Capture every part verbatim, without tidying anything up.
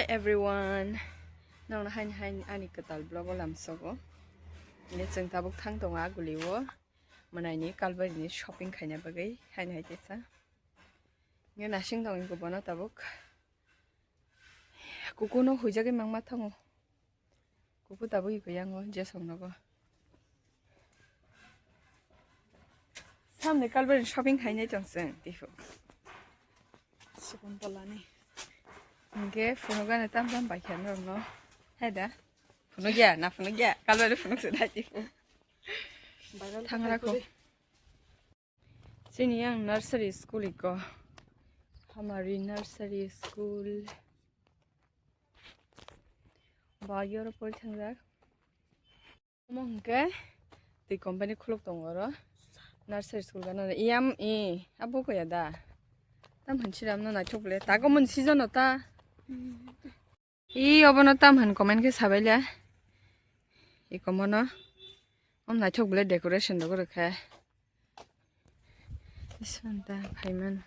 Everyone, nokno haini haini ani kwtal vlog o lamsogo. Nge chwng tabuk thang tongo a guli o. Mwnaini Kalbarini shopping khaina bagwi haini hai teisa. Nge nasing tongo bono tabuk. Kukuno huijagwi mangma thango. Kuku tabuk iko yango jesong nogo. Samni Kalbarini shopping khainai tong chwng tihu. Sukuntolani. Hingke phunukgani tam tam bai khe norokno. Hai da. Phunukya, na phunukya. Kalbari phunuk se dai tihu. Thangra kho. Chini yang nursery school iko. Hamari nursery school. Ba yoro pori thangjak. Omo hwnkhe twi company khuluk tongo oro. Nursery school gana iyam i abo koya da. Tam hanchi ram no naithok le. Tago mon season o ta. I obono tam han comment khe sabaile. I komono. Om naithok bele decoration rok rwkha. Isanta phaiman.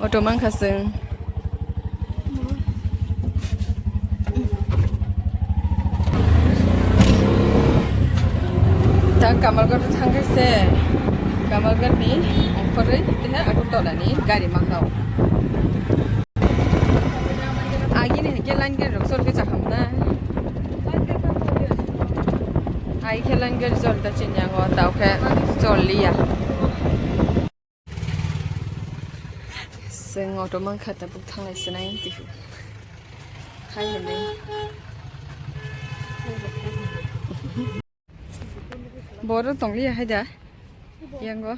Auto mankha chwng. Ta Kamalghat thangkhe se Kamalghat ni ongkhorwi teha Agartala ni gari mankha o. Agini hake line gari rok chol khe chakhamna. Ai khe line gari chol ta chini yango tao khe chol liya. Chwng auto mankha tabuk thanglai sinai tihu. Hai hinwi. Boro tongliya hai da. Yango.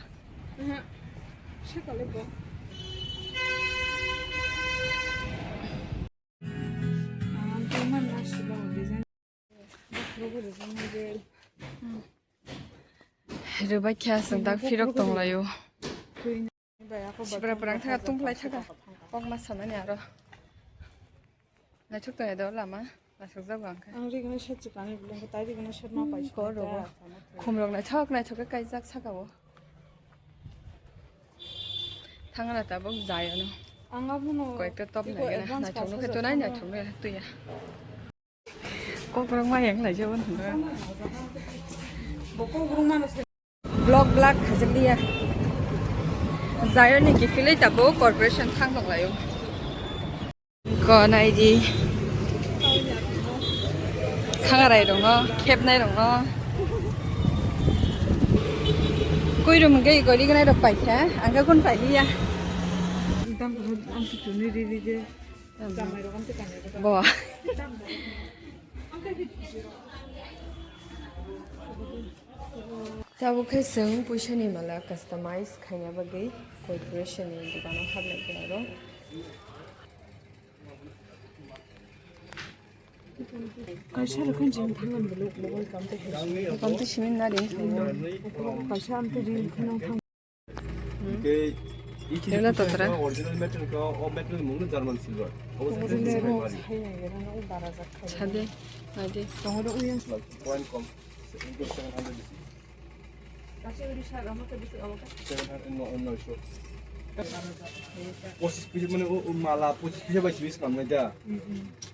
Rwbaikha chwng dak phirok tonglaio. Sibra pwrang thaka tungphlai thaka. Kokma sanani aro. Naithok tongya do lama. Naithok jago ang khe. Ang rigno shet chikani bwlwng khe tai rigno shet ma pai. Khumrok naithok naithok khe kaijak saka o. Thangna tabuk jai ano. Ang abono koyekta top naithok nukhe tonai naithok nukhe tuya. Kokrok ma yang lai jabo nang. Vlog vlog khajak liya. Zion ni kiphilwi tabuk corporation thang tong laio. Ko nai di. Sangarai rong no, khepnai rong no. Koi rum ge gori gnai rok pai kha, ang khe kun pai liya. Bo. Tabuk khe chwng puisani mala customize khaina bagwi corporation ni dukano hablai khe aro. Kaisa rokhon jeng thangan beluk beluk kamte hai. Kamte simin nari. Kaisa amte ri kheno thang. Ke iki Kela totra. Original metal ko, o metal mung German silver. O Original silver. Hai hai gana o bara jak khai. Sade, sade. Tongo do uyan. Coin kom. Seven hundred. Seven hundred no, no, sure. Pochis pisa mane o, o mala pochis pisa bai simi swnamnai da.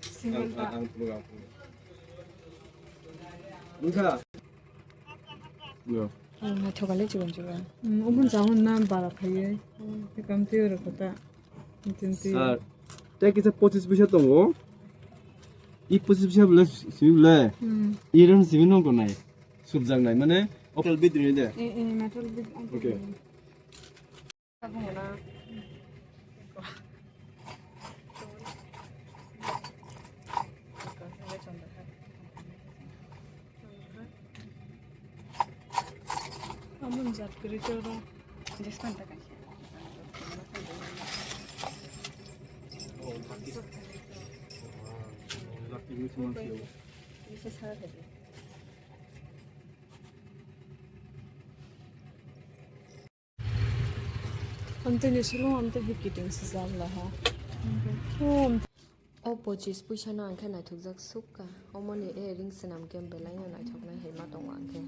Single ta. Ang, ang, ang, ang. Nukha. Yo. Ang naithok le chikon chikon. Omo jahon na bara khaiye. Ekam twi oro kota. Sir, tei kisa pochis pisa tongo. I pochis pisa bole simi bole. I ron simi nong tonai. Subjak nai mane. Metal bit ni de. Eh, eh, metal bit. Okay. Amun jat kwrwi choro. Amtwini sulung amtwi hikiting sijak laha. O pochis puisa no ang khe naithokjak sukha. Omoni earring swnam khe belai no naithoknai hai ma tongo ang khe.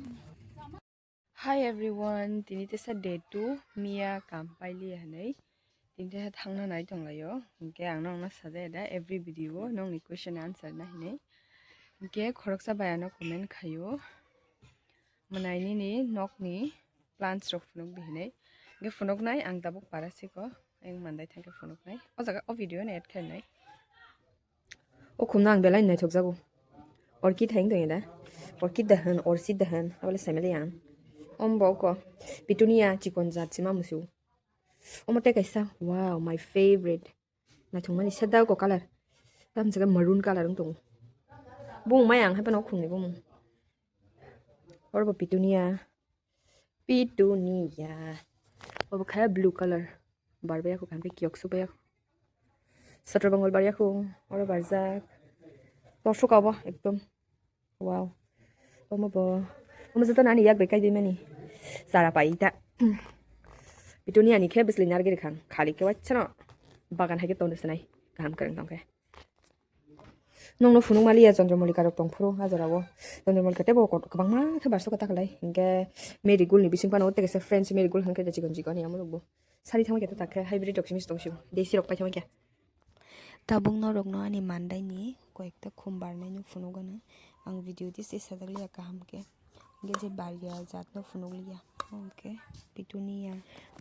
Hi everyone, tini tesa day two, miya kam pailiya hinwi. Hingke thangna nai tonglaio. Hingke ang nokno sajai da every video o nokni question answer na hinui. Hingke khoroksa bai ano comment khaio. Mwnai nini nokni plants rok phunuk di hinui. Hingke phunuknai ang tabuk para siko. Ang mandai thangke phunuknai. O jaga o video no add khainai. O khumno ang belai naithok jago. Orchid hai wngtong da. Orchid da hwn, orchid da hwn. Abole saimali ang. Ombo ko. Petunia chikon jat sima musu. Omo tei kaisa. Wow, my favorite. Naithok mani sedao ko color. Tam jaga maroon color wngtong. Bung mai ang hai pano khumni bung. Oro bo petunia. Petunia. Obo khe blue color. Barbai yakho khamkhe kiyok subai yakho. Sotro bongol bar yakho. Oro barjak. Torsuk abo ekdom. Wow. Omo bo. Omo joto nani yak bai kai dui mani. Sara pai ta. Petunia ni khe bisli nargiri khang. Khali khe wachano. Bagan hai khe tongdo sinai. Kaham kwrwng tong khe. Nongno phunuk maliya Chandramallika rok tong phuru a jora o. Chandramallika tebo kwbangma khe barso kwta kwlai. Hinkhe Marigold ni bising phano tei kaisa French Marigold hinkhe chikon chikon ya morok bo. Sari thangma khe ta khe hybrid rok simi tong sio. Desi rok pai thangma khe. Tabuk norok no ani mandai ni koyekta khum barnai no phunuk gana. Ang video di se sajak liya kaham khe. Hingke je bariya jat no phunuk liya. Hingke petunia.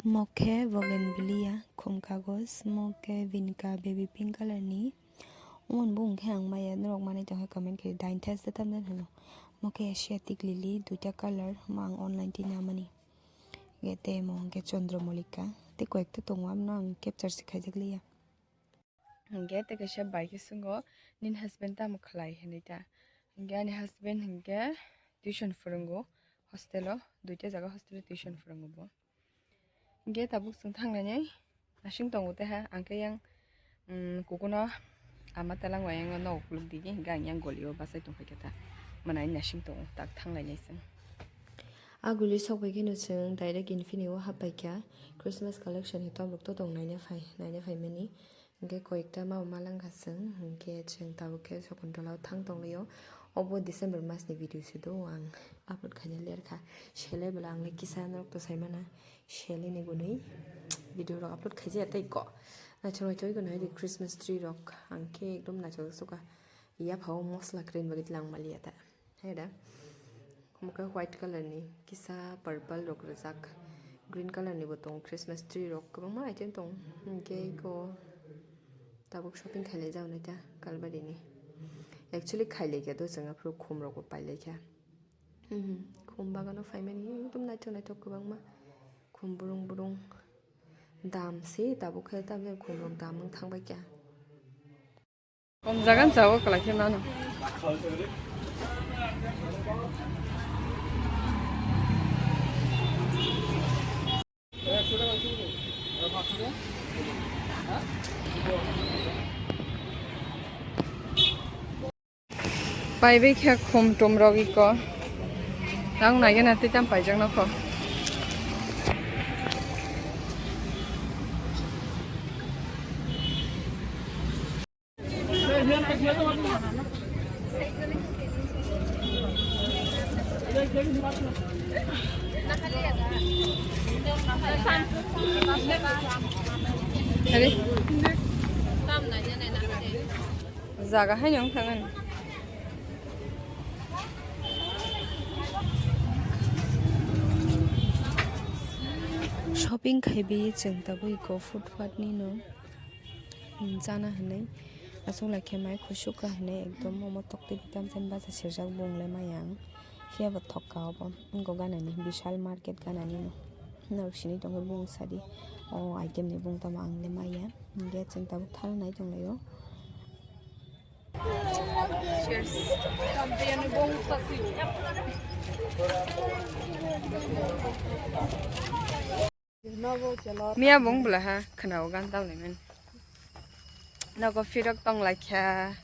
Mokhe bougainvillea, khum kagos, mokhe vinca baby pink color ni. Umon bo hingke ang maya norok manai tongkha comment khe dain thas da tamjani hino. Mokhe Asiatic lily duita color mo ang online twi namani. Hingke tei mo hingke Chandramallika tei koyekta tongo amno ang capture se khaijak liya. Hingke tei kaisa bai khe swngo, "Nini husband tamo khlai?" hinwi ta. Hingke ani husband hingke tuition phwrwngo hostel o, duita jaga hostel o tuition phwrwngo bo. Hingke tabuk chwng thangnainai nasing tongo teha, ang khe yang, mm, kukuno ama talang bai yang nogo kuluk digi, hingke ang yang goli o bachai tongphai khe ta. Mwnai nasing tongo, tak thanglainai chwng. A guli sok bai kheno chwng direct Infinity o happai kha, Christmas collection ni top rok to tong naina phai, naina phaimani. Hingke koyekta ma ma langkha chwng, hingke chwng tabuk khe Shakuntala o thang tonglaio. Obo December mas ni video se do ang upload khaina lerkha. Sele bwla ang le kisa norok to saimana. Sele ni gwnwi video rok upload khaijaya tei ko. Naithok naithok gwnwi hai di Christmas tree rok. Ang khe ekdom naithok sukha. Yapha o mosla kwrwini bagwi tlang maliya ta. Hai da. Omo khe white color ni kisa purple rok rijak. Green color ni bo tongo Christmas tree rok kwbangma item tongo. Hingke eko tabuk shopping khailai jak nai ta Kalbari ni. Actually khailai kha do chwng aphuru khum rok bo pailai kha. Mhm, khum bagano phaimani ekdom naithok naithok kwbangma khum burung burung dam se tabuk khe tamjani khum rok dam wng thang bai kha. Kom jagan chao kwlai khe mano. Paibai khe khum tum rok iko. Nang nai gana tei tam paijak nokho. Jaga hai nong thangan. Shopping khaibi chwng tabui ko footpath ni no. Hmm, chana hinui aswk lai khe mai khusuk ka hinui ekdom omo tokti bitam chen bacha sirjak bung le maya ang. Phiya bo thok ka obo wngkok gana ni Vishal market gana ni no. Norok sini tongkhe bung sadi o item ni bung tamo ang le maya. Hingkhe chwng tabuk thana nai tonglaio. Cheers. Miya bung bwla ha khwnao gan tamlaimani. Nogo phirok tonglaikha,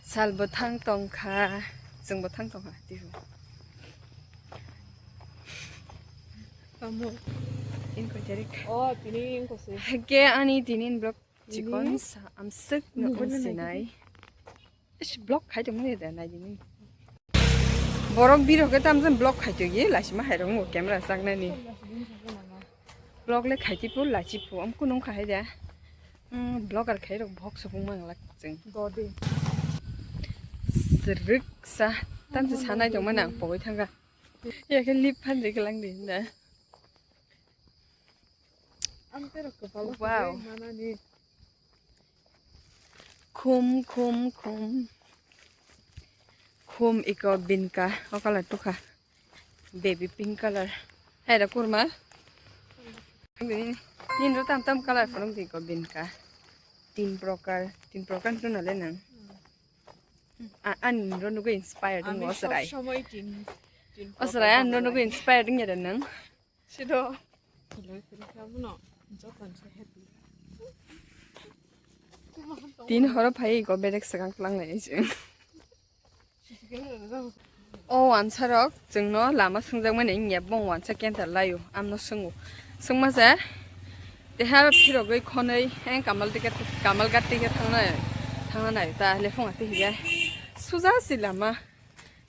sal bwthang tongkha, chwng bwthang tongkha, tihu. Tamo. Inko jerik. Oh, tini inko se. Hake ani tini vlog chikon sa amsik no sinai. Ish, block khai tongmani da nai dini. Borok birok khe tamjani block khai tongye, laisima hai rok camera saknani. Vlog le khaiti phu, lachi phu, am kunung kha hai da. Hmm, vlogger khai rok vlog supung mang lak chwng. Dodi. Srwk sa, tamsa sanai tongmani ang pogwi thangkha. Ya khe lip phan de klang di na. Wow. Khum, khum, khum. Khum iko binka, o colour tukha. Baby pink colour. Hai da kurma. Nini ro tam tam colour phunuk di ko binka. Tin prokar, tin prokar tu nale nang. A, ani ro nugo inspired ding osrai. Osrai ani ro nugo inspired ding ya nang. Sido. Tin horo phai ko bedek sakang tlang lai se. O wansarok chwngno lama swngjakmani wngya, bong wansa kenta laio, amno swngo. Swngma se, teha phirogwi khonwi, eh, Kamal tike, Kamal ghat tike thangna, thangna nai ta, lephung ati hiya. Suja si lama,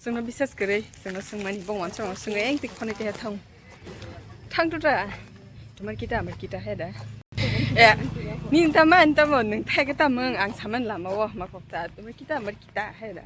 chwngno bisas kwrwi, chwngno swngmani, bong wansarokno swngwi, eng tik khonwi teha thang. Thang tuta, tomar kita, amar kita, he da. Eh, ni tama, ni tamo, nwng thai ke tamung, ang saman lama o, ma kokta, tomar kita, amar kita, he da.